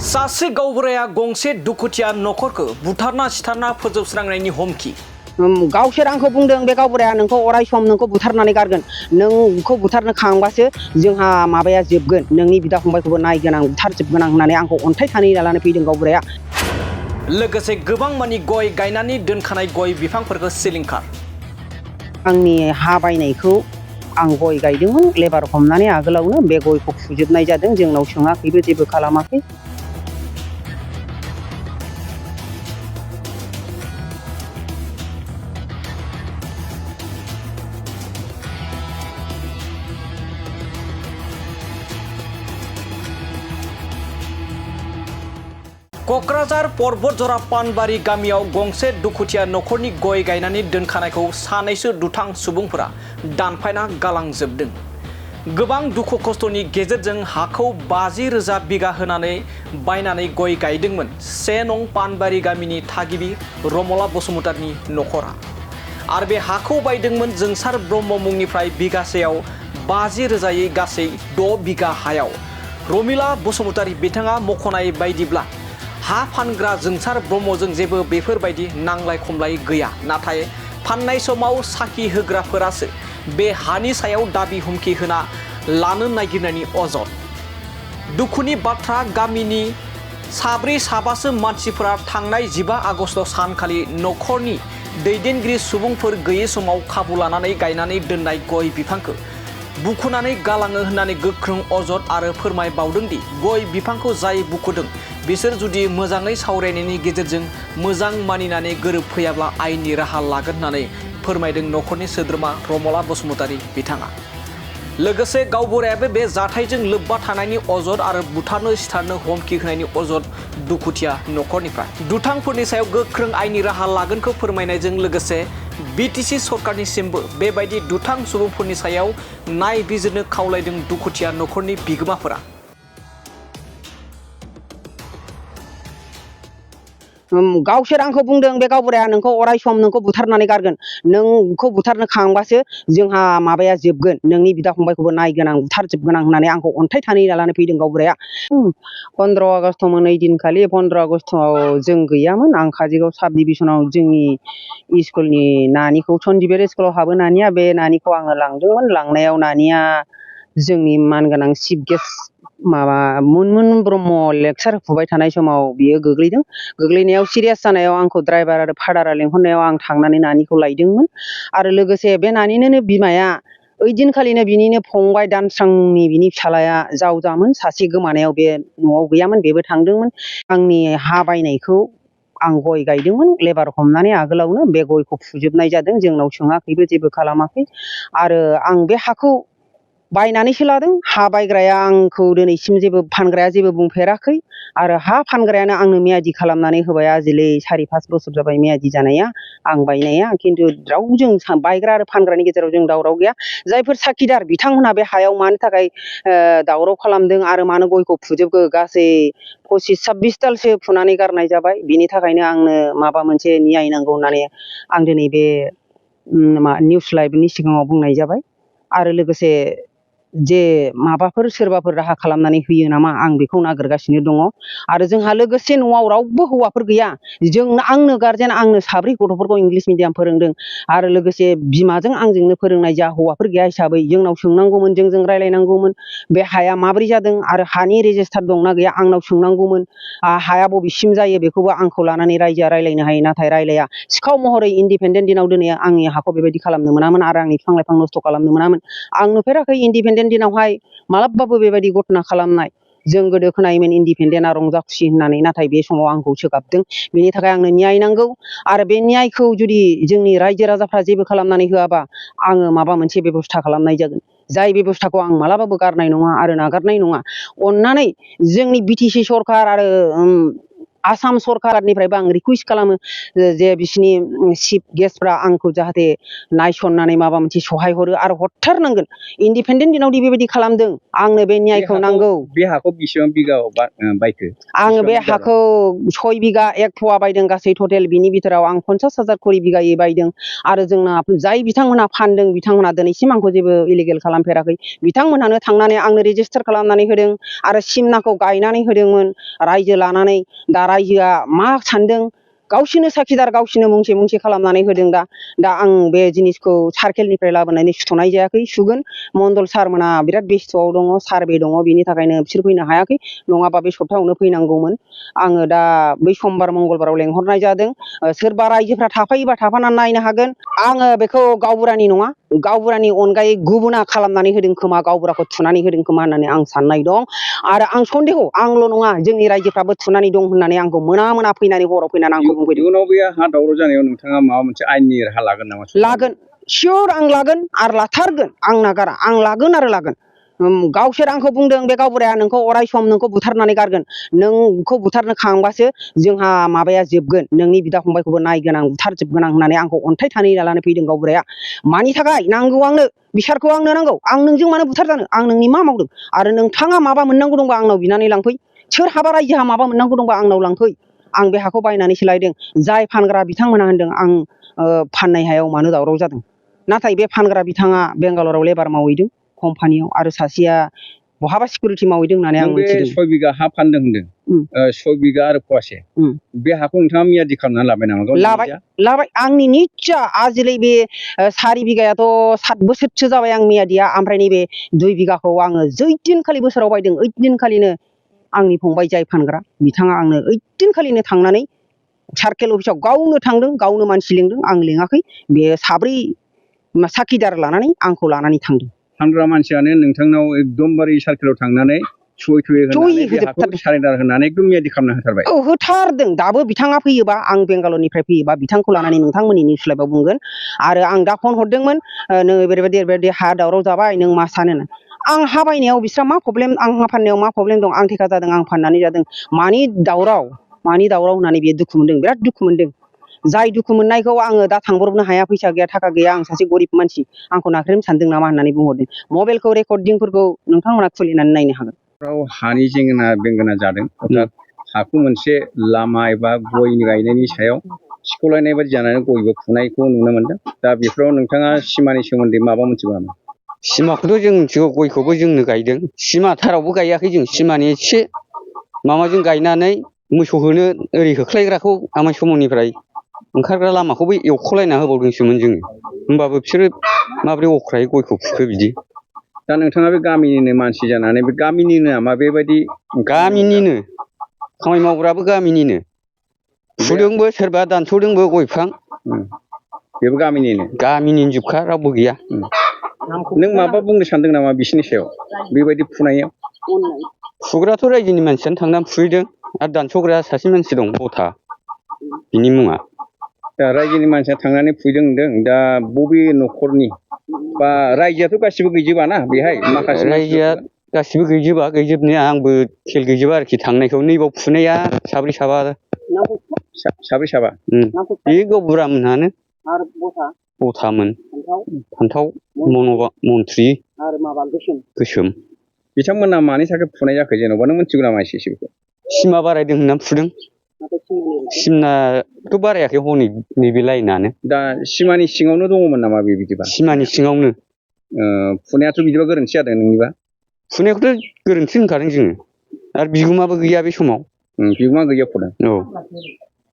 सासे गावबुराया गंसे दुखुथिया नखरखौ बुथारना सिथारना फोजोबस्रांनायनि हमखि गावसोर आंखौ बुंदों बे गावबुराया नोंखौ अराय सम नोंखौ बुथारनानै गारगोन नोंखौ बुथारनो खांबासो जोंहा माबाया जोबगोन नोंनि बिदा फंबायखौबो नायगोन आं बुथारजोबगोन आं होननानै आंखौ अन्थाइ थानै लानानै फैदों गावबुराया लोगोसे गोबां मानि गय गायनानै दोनखानाय गय बिफांफोरखौ सिलिंखार आंनि हा बायनायखौ आं गय गायदोंमोन लेबार हमनानै आगोलावनो बे गयखौ फुजोबनाय जादों जोंनाव सोङाखैबो जेबो खालामाखै क'क्राझार पर्बतजरा पानबारि गामियाव गंसे दुखुथिया नखरनि गय गायनानै दोनखानायखौ सानैसो दुथां सुबुंफोरा दानफायना गालांजोबदों। गोबां दुखु खस्थनि गेजेरजों हाखौ 50,000 बिगा होनानै बायनानै गय गायदोंमोन 1 नं पानबारि गामिनि थागिबि रमला बसुमतारिनि नखरा। आरो बे हाखौ बायदोंमोन जोंसार ब्रह्म मुंनिफ्राय बिगासेयाव 50,000यै गासै 6 बिगा हायाव। रमिला बसुमतारि बिथाङा मख'नाय बायदिब्ला हा फानग्रा जोंसार ब्रह्मजों जेबो बेफोरबायदि नांलाय खमलाय गैया, नाथाय फाननाय समाव साखि होग्राफोरासो बे हानि सायाव दाबि हुमखि होना लानो नागिरनायनि अजद। दुखुनि बाथ्रा गामिनि साब्रै साबासो मानसिफोरा थांनाय 15 आगस्ट सानखालि नखरनि दैदेनगिरि सुबुंफोर गैयै समाव खाबु लानानै गायनानै दोननाय गय बिफांखौ बुखुनानै गालाङो होननानै गोख्रों अजद आरो फोरमायबावदों दि गय बिफांखौ जाय बुखुदों बिसोर जुदि मोजाङै सावरायनायनि गेजेरजों मोजां मानिनानै गोरोबफैयाब्ला आयेननि राहा लागोन होननानै फोरमायदों नखरनि सोद्रोमा रमला बसुमतारि बिथाङा। लोगोसे गावबुरायाबो बे जाथायजों लोब्बा थानायनि अजद आरो बुथारनो सिथारनो हमखि होनायनि अजद दुखुथिया नखरनिफ्राय दुथांफोरनि सायाव गोख्रों आयेननि राहा लागोनखौ फोरमायनायजों लोगोसे बिटिसि सरकारनिसिमबो बेबायदि दुथां सुबुंफोरनि सायाव नायबिजिरनो खावलायदों दुखुथिया नखरनि बिगोमाफोरा। गावसोर आंखौ बुंदों बे गावबुराया नोंखौ अराय सम नोंखौ बुथारनानै गारगोन नोंखौ बुथारनो खांबासो जोंहा माबाया जोबगोन नोंनि बिदा फंबायखौबो नायगोन आं बुथारजोबगोन आं होननानै आंखौ अन्थाइ थानै लानानै फैदों गावबुराया। 15 आगस्टमोन ओइ दिनखालि 15 आगस्टआव जों गैयामोन आं काजोलगाव साब डिभिजनाव जोंनि स्कुलनि नानिखौ सन्दिबेर स्कुलाव हाबो नानिया बे नानिखौ आङो लांदोंमोन लांनायाव नानिया जोंनि मानगोनां चिफ गेस्ट माबा मुनमुन ब्रह्म लेक्सार होफुबाय थानाय समाव बियो गोग्लैदों गोग्लैनायाव सिरियास जानायाव आंखौ ड्राइभार आरो फादारा लेंहरनायाव आं थांनानै नानिखौ लायदोंमोन आरो लोगोसे बे नानिनोनो बिमाया ओइदिनखालिनो बिनिनो फंबाय दानस्रांनि बिनि फिसालाया जावजामोन सासे गोमानायाव बे न'आव गैयामोन बेबो थांदोंमोन आंनि हा बायनायखौ आं गय गायदोंमोन लेबार हमनानै आगोलावनो बे गयखौ फुजोबनाय जादों जोंनाव सोङाखैबो जेबो खालामाखै आरो आं बे हाखौ बायनानैसो लादों हा बायग्राया आंखौ दिनैसिम जेबो फानग्राया जेबो बुंफेराखै आरो हा फानग्रायानो आंनो मियादि खालामनानै होबाय आजिलै 4-5 बोसोर जाबाय मियादि जानाया आं बायनाया खिन्थु रावजों बायग्रा आरो फानग्रानि गेजेराव जों दावराव गैया जायफोर साखिदार बिथांमोनहा बे हायाव मानि थाखाय दावराव खालामदों आरो मानो गयखौ फुजोबखो गासै 25-26 दालसो फुनानै गारनाय जाबाय बिनि थाखायनो आंनो माबा मोनसे न्याय नांगौ होननानै आं दिनै बे निउस लाइभनि सिगाङाव बुंनाय जाबाय आरो लोगोसे जे माबाफोर सोरबाफोर राहा खालामनानै होयो नामा आं बेखौ नागिरगासिनो दङ आरो जोंहा लोगोसे न'आव रावबो हौवाफोर गैया आंनो गारजेन आंनो 4 गथ'फोरखौ इंलिश मिडियाम फोरोंदों आरो लोगोसे बिमाजों आंजोंनो फोरोंनाय जा हौवाफोर गैया हिसाबै जोंनाव सोंनांगौमोन जोंजों रायलायनांगौमोन बे हाया माबोरै जादों आरो हानि रेजिस्टार दंना गैया आंनाव सोंनांगौमोन हाया बबेसिम जायो बेखौबो आंखौ लानानै रायजोआ रायलायनो हायो नाथाय रायलाया सिखाव महरै इन्डिपेन्डेन्ट दिनाव दिनै आंनि हाखौ बेबायदि खालामनो मोनामोन आरो आंनि बिफां लाइफां नस्थ' खालामनो मोनामोन आं नुफेराखै इन्डिपेन्डेन्ट दिनावहाय मालाबाबो बेबायदि घटना खालामनाय जों गोदो खोनायोमोन इन्डिपेन्डेन्टआ रंजा खुसि होननानै नाथाय बे समाव आंखौ सोगाबदों बेनि थाखाय आंनो न्याय नांगौ आरो बे न्यायखौ जुदि जोंनि रायजो राजाफ्रा जेबो खालामनानै होआबा आङो माबा मोनसे बेबस्था खालामनाय जागोन जाय बेबस्थाखौ आं मालाबाबो गारनाय नङा आरो नागारनाय नङा अननानै जोंनि बिटिसि सरकार आरो आसाम सरकारनिफ्रायबो आं रिकुवेस्ट खालामो जे बिसिनि चिफ गेस्टफ्रा आंखौ जाहाथे नायसननानै माबा मोनसे सहाय हरो आरो हरथारनांगोन इन्डिपेन्डेन्ट दिनाव दि बेबायदि खालामदों आंनो बे न्यायखौ नांगौ। बे हाखौ बेसेबां बिगायाव बायखो? आङो बे हाखौ 6 बिगा 1 फुवा बायदों गासै टटेल बिनि बिथोराव आं 50,000 खरि बिगायै बायदों आरो जोंना जाय बिथांमोनहा फानदों बिथांमोनहा दिनैसिम आंखौ जेबो इलिगेल खालामफेराखै बिथांमोनहानो थांनानै आंनो रेजिस्टार खालामनानै होदों आरो सिमनाखौ गायनानै होदोंमोन रायजो लानानै दा रायजोआ मा सानदों गावसोरनो साखिदार गावसोरनो मुंसे खालामनानै होदों दा आं बे जिनिसखौ सार्केलनिफ्राय लाबोनानै सुथ'नाय जायाखै सुगोन मण्डल सारमोना बिराद बेस्थ'आव दङ सारभे दङ बिनि थाखायनो बिसोर फैनो हायाखै नङाबा बे सप्तायावनो फैनांगौमोन आङो दा बै समबार मंगलबाराव लेंहरनाय जादों सोरबा रायजोफ्रा थाफायोबा थाफानानै नायनो हागोन आङो बेखौ गावबुरानि नङा गावबुरानि अनगायै गुबुना खालामनानै होदों खोमा गावबुराखौ थुनानै होदों खोमा होननानै आं साननाय दं आरो आं सन्देह आंल' नङा जोंनि रायजोफ्राबो थुनानै दं होननानै आंखौ मोना फैनानै हराव फैनानै आंखौ बुंफैदों। इयुनाव बे हा दावराव जानायाव नोंथाङा माबा मोनसे आयेननि राहा लागोन नामा? लागोन सियर आं लागोन आरो लाथारगोन आं नागारा आं लागोन आरो लागोन गावसोर आंखौ बुंदों बे गावबुराया नोंखौ अराय सम नोंखौ बुथारनानै गारगोन नोंखौ बुथारनो खांबासो जोंहा माबाया जोबगोन नोंनि बिदा फंबायखौबो नायगोन आं बुथारजोबगोन आं होननानै आंखौ अन्थाइ थानै लानानै फैदों गावबुराया मानि थाखाय नांगौ आंनो बिसारखौ आंनो नांगौ आं नोंजों मानो बुथारजानो आं नोंनि मा मावदों आरो नोंथाङा माबा मोननांगौ दंबा आंनाव बिनानै लांफै सोरहाबा रायजोहा माबा मोननांगौ दंबा आंनाव लांफै आं बे हाखौ बायनानैसो लायदों जाय फानग्रा बिथांमोना होनदों आं फाननाय हायाव मानो दावराव जादों नाथाय बे फानग्रा बिथाङा बेंगालराव लेबार मावहैदों कम्पानियाव आरो सासेया बहाबा सिकिउरिटि मावहैदों होननानै आं मिथिदों। 6 बिगा हा फानदों होनदों 6 बिगा आरो फवासे बे हाखौ नोंथाङा मियादि खालामनानै लाबाय नामा? लाबाय आंनि निस्सय आजिलै बे 4 बिगायाथ' 7 बोसोरसो जाबाय आं मियादिया ओमफ्राय नैबे 2 बिगाखौ आङो जै दिनखालि बोसोराव बायदों ओइ दिनखालिनो आंनि फंबाय जाय फानग्रा बिथाङा आंनो ओइ दिनखालिनो थांनानै सार्केल अफिसाव गावनो थांदों गावनो मानसि लिंदों आं लिङाखै बे 4 साखिदार लानानै आंखौ लानानै थांदों। फानग्रा मानसियानो नोंथांनाव एकदमबारे सार्केलाव थांनानै सय होनानै बे हाखौ सारेन्डार होनानै एकदम मियादि खालामना होथारबाय। औ होथारदों दाबो बिथाङा फैयोबा आं बेंगालरनिफ्राय फैयोबा बिथांखौ लानानै नोंथांमोननि निउस लाइभआव बुंगोन आरो आं दा फन हरदोंमोन नोङो बेबायदि हा दावराव जाबाय नों मा सानो आं हा बायनायाव बिस्रा मा प्रब्लेम आं हा फाननायाव मा प्रब्लेम दं आं थेखा जादों आं फाननानै जादों मानि दावराव होननानै बियो दुखु मोनदों बिराद दुखु मोनदों जाय दुखु मोननायखौ आङो दा थांब्रबनो हाया फैसा गैया थाखा गैया आं सासे गरिब मानसि आंखौ नाख्रेबनो सानदों नामा होननानै बुंहरदों मबाइलखौ रेकर्डिंफोरखौ नोंथांमोना खुलिनानै नायनो हागोन। हानि जेंना बेंगोना जादों अर्थात हाखौ मोनसे लामा एबा गय गायनायनि सायाव सिख'लायनाय बायदि जानानै गयबो फुनायखौ नुनो मोनदों दा बेफोराव नोंथाङा सिमानि सोमोन्दै माबा मोनथिगौ नामा? सिमाखौथ' जों मिथिगौ गयखौबो जोंनो गायदों सिमा थारावबो गायाखै जों सिमानि एसे माबाजों गायनानै मोसौ होनो ओरै होख्लायग्राखौ आमाय समनिफ्राय ओंखारग्रा लामाखौबो एवख'लायना होबावदोंसोमोन जोङो होमबाबो बिसोरो माबोरै अख्रायै गयखौ फुखो बिदि। दा नोंथाङा बे गामिनिनो मानसि जानानै बे गामिनिनो नामा बेबायदि? गामिनिनो खामानि मावग्राबो गामिनिनो फुदोंबो सोरबा दानस'दोंबो गय बिफां बेबो गामिनिनो जोबखा रावबो गैया। नों माबा बुंनो सानदों नामा बिसोरनि सायाव बेबायदि फुनायाव? फुग्राथ' रायजोनि मानसियानो थांनानै फुहैदों आरो दानस'ग्रा सासे मानसि दं बथा बिनि मुङा। दा रायजोनि मानसिया थांनानै फुहैदों होनदों दा बबे न'खरनि बा रायजोआथ' गासिबो गैजोबाना बेहाय माखासे रायजोआ गासिबो गैजोबनाया आंबो खेल गैजोबा आरोखि थांनायखौ नैबाव फुनाया साब्रै साबा बे गावबुरा मोनहानो बथामोन फान्थाव मन्थ्रि आरो माबा गोसोम बिथांमोना मानि थाखाय फुनाय जाखो जेन'बा नों मिथिगौ नामा एसे बेखौ? सिमा बारायदों होननानै फुदों सिमाथ' बारायाखै हनै नैबे लाइनानो। दा सिमानि सिङावनो दङमोन नामा बे बिदिबा? सिमानि सिङावनो। फुनायाथ' बिदिबा गोरोन्थि जादों नोंनिबा? फुनायखौथ' गोरोन्थि होनखादों जोङो आरो बिगुमाबो गैया बे समाव। बिगुमा गैयियाव फुदों? औ।